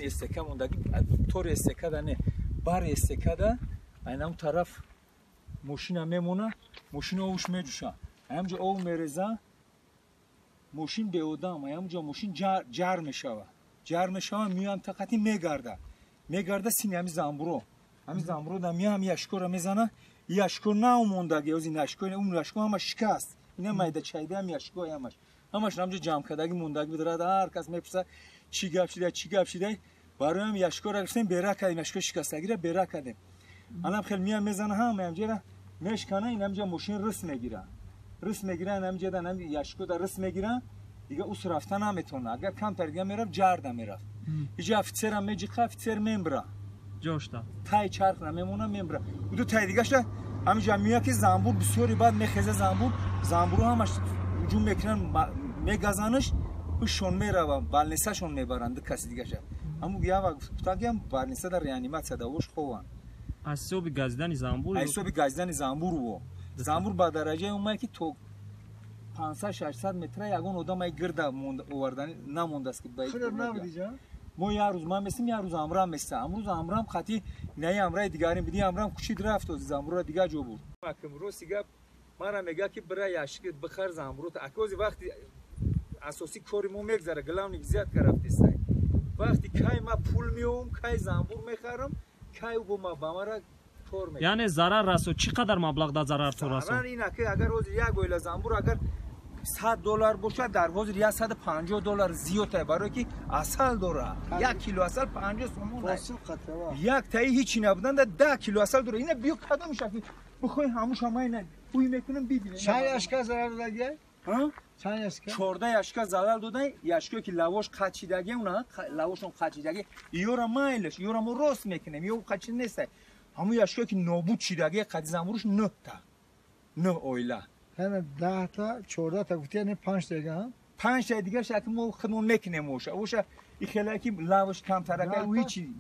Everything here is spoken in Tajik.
СТК мондаги, тори СТК да не, бар СТК да, айнам тараф мошина мемона, мошина овуш меҷӯша. Аямҷо ов мереза, мошин беодам, аямҷо мошин ҷар мешава. Ҷар мешава, миём тақати мегарда. Мегарда сини ҳами замбуро. Ҳами замбуро да миём яшкора мезана, яшко наомондаги, ози яшко, он яшко ҳама шикаст. Ина майда чайда ҳам яшко ҳамаш. Ҳамаш ҳамҷо ҷамъ кардаги мондаги бидарад, ҳар кас мепурсад чӣ гап шида, чӣ гап шида. Барои ҳам яшкора гирифтем, бера кардем, яшко шикастагиро бера кардем. Анам хел миём мезана, ҳама ҳамҷора мешкана, ин ҳамҷо мошин рис мегира. Рис мегира, ин ҳамҷо да ҳам яшко да рис мегира. Дига ус рафта наметавона. Агар камтар дига мерафт, ҷарда мерафт. Иҷа офитсерам меҷиқа, офитсер мембра. Ҷошта. Тай чарх намемона, мембра. Уду тай дигашта ҳамиҷа меояд ки замбур бисёри баъд мехеза замбур, замбуру ҳамаш ҳуҷум мекунанд, мегазанаш, ушон мерава, балнисашон мебаранд ду каси дигаша. Ҳаму ява гуфтан ки балниса дар реаниматсия давош хованд. Аз ҳисоби газидани замбур? Аз ҳисоби газидани замбур во. Замбур ба дараҷае омад ки то 500-600 метра ягон одамай гирда овардани намондааст ки ба мо як рӯз ман местим, як рӯз амрам места. Амрӯз амрам хати наи амраи дигарим биди, амрам кучид рафт, замбура дигар ҷо бурд. Рости гап мара мега ки бира яшик бихар замбурот. Акози вақти асосӣ кори мо мегзара, главный взятка рафтестай. Вақти кай ма пул меовам, кай замбур мехарам, кай бо ма ба мара кор мекунам. Яъне зарар расо, чӣ қадар маблағ да зарар ту расо? Зарар ина ки агар ҳозир як оила замбур агар $100 бошад, дар ҳозир $150 зиёд барое ки асал дора. 1 кило асал 50 сомон. Як таи ҳичи набудан да 10 кило асал дора. Ина биё кадомша ки бихоҳи ҳамуша ма ина ӯй мекунам, бибинем. Чанд яшка зарар додаги? Чанд яшка? 14 яшка зарар дода, яшкое ки лавош қачидаги, уна лавошон қачидаги. Иёра майлаш, иёра мо рост мекунем, ё қачи нест. Ҳамун яшкое ки нобуд шидаги, қади замбуруш 9 та. 9 оила. Яъне 10 та, 14 та гуфти, яъне 5 та дига, 5 та дигарш аки мо худмон мекунем оша. Оша и хеле ки лавош камтарака, ӯ ҳичи.